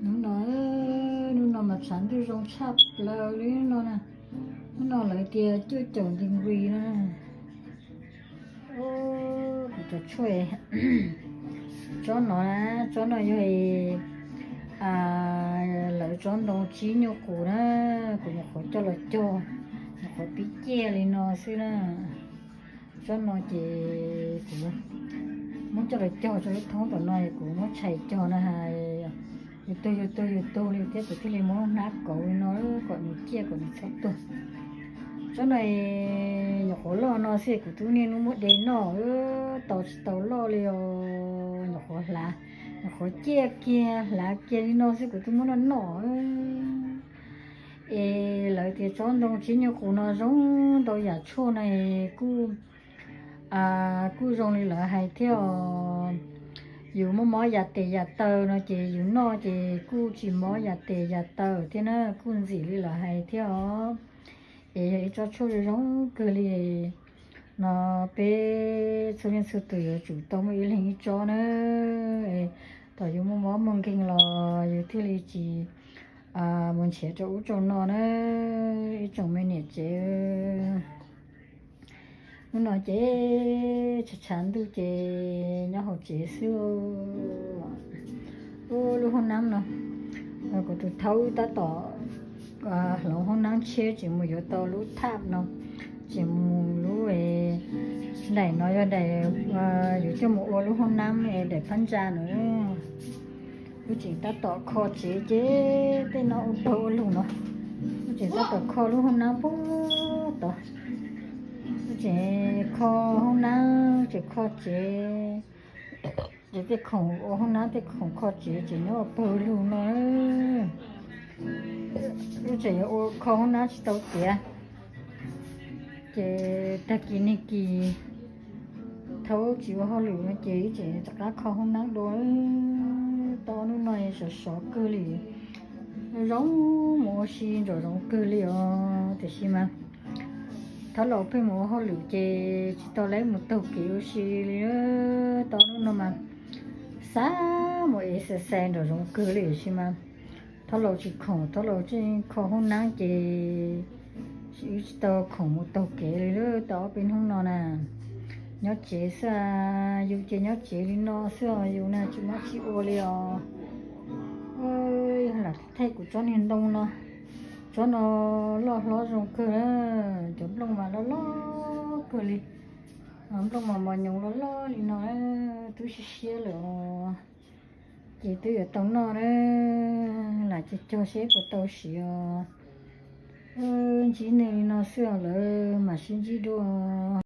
Hnub no, hnub no mas tshav ntuj zoo tshaj plaws li no na. Hnub no lawv tias cuaj caum degree no na. Kuv cov tshuaj, tsob no na, tsob no yog lawv tsob ntoo tsib nyuag qus na, kuv nyuam qhuav coj los cog, nyuam qhuav pib ciaj li no xwb na. Tsob no ces kuv muab coj los cog rau lub thoob tom no, kuv muab tshais cog na has, yus tuag yus tuag yus tuag li thiab kuv thiaj li muab hnab kauv li no kom nws ciaj kom nws txhob tuag. Tsob no nyuam qhuav loj no xwb, kuv twb niaj hnub muab de noj, tau tsis tau loj li os, nyuam qhuav hlav, nyuam qhuav ciaj kiag hlav kiag li no xwb kuv twb muab noj noj. Es lawv tias tsob ntoo tsib nyuag qus no zoo ntau yam tshuaj no kuj, kuj zoo li lawv hais thiab os. Yus muaj mob yam tes yam taw no ces yus noj ces kuj tsis mob yam tes yam taw thiab na, kuj ntxim li lawv hais thiab os. Es yog ib tsob tshuaj zoo kawg li no, peb txhua leej txhua tus yuav tsum tau muaj ib leeg ib tsob na. Thaum yus muaj mob muaj nkeeg los yus thiaj li tsis mus nrhiav rau ub rau no na, ib tsoom me niam tsev. Hnub no ces tshav tshav ntuj ces nyob hauv tsev xwb. Ub, lub hoob nab no, kuv tus thaub tab tom hloov hoob nab tshiab tseem mus yuav tau lub thaj no, tseem mus lub daim no yog daim yuav coj mus ua lub hoob nab, daim phab ntsa no. Wb tseem tab tom kho tsev ces tej no ua pawg ua lug no, wb tseem tab tom kho lub hoob nab puag tod. Wb tseem kho hoob nab, tseem kho tsev, ces tej khoom ua hoob nab tej khoom kho tsev tseem nyob ua pawg lug no. Wb tseem yuav ua kho hoob nab tsis tau tiav, ces tag kis nag kis thaum tsis ua hauj lwm no ces wb tseem rov qab kho hoob nab dua. Tau hnub no sov sov kawg li, zoo mus ua si nraum zoov kawg li os. Tiam sis mas thaum laus pheej mus ua hauj lwm ces tsis tau laib mus taug kev ua si li. Tau hnub no mas xav mus exercise nraum zoov kawg li tiam sis mas thaum laus tsis khoom, thaum laus tseem kho hoob nab ces wb tsis tau khoom mus taug kev li lawm tau ob peb hnub no na. Nyob tsev xwb, yus ces nyob tsev li no xwb os, yus na tsis muaj tsis ua li os. Yog lam thaij kuv tsob niag ntoo no, tsob no loj hlob zoo kawg na, cov nplooj mas loj loj kawg li, nplooj mas mos nyoos loj loj li no, twb siab siab lawm os. Ces twb yuav tau noj na, lam cog cog seb puas tau siav os. Ntsib nej li no xwb os, lawv mam sib ntsib dua.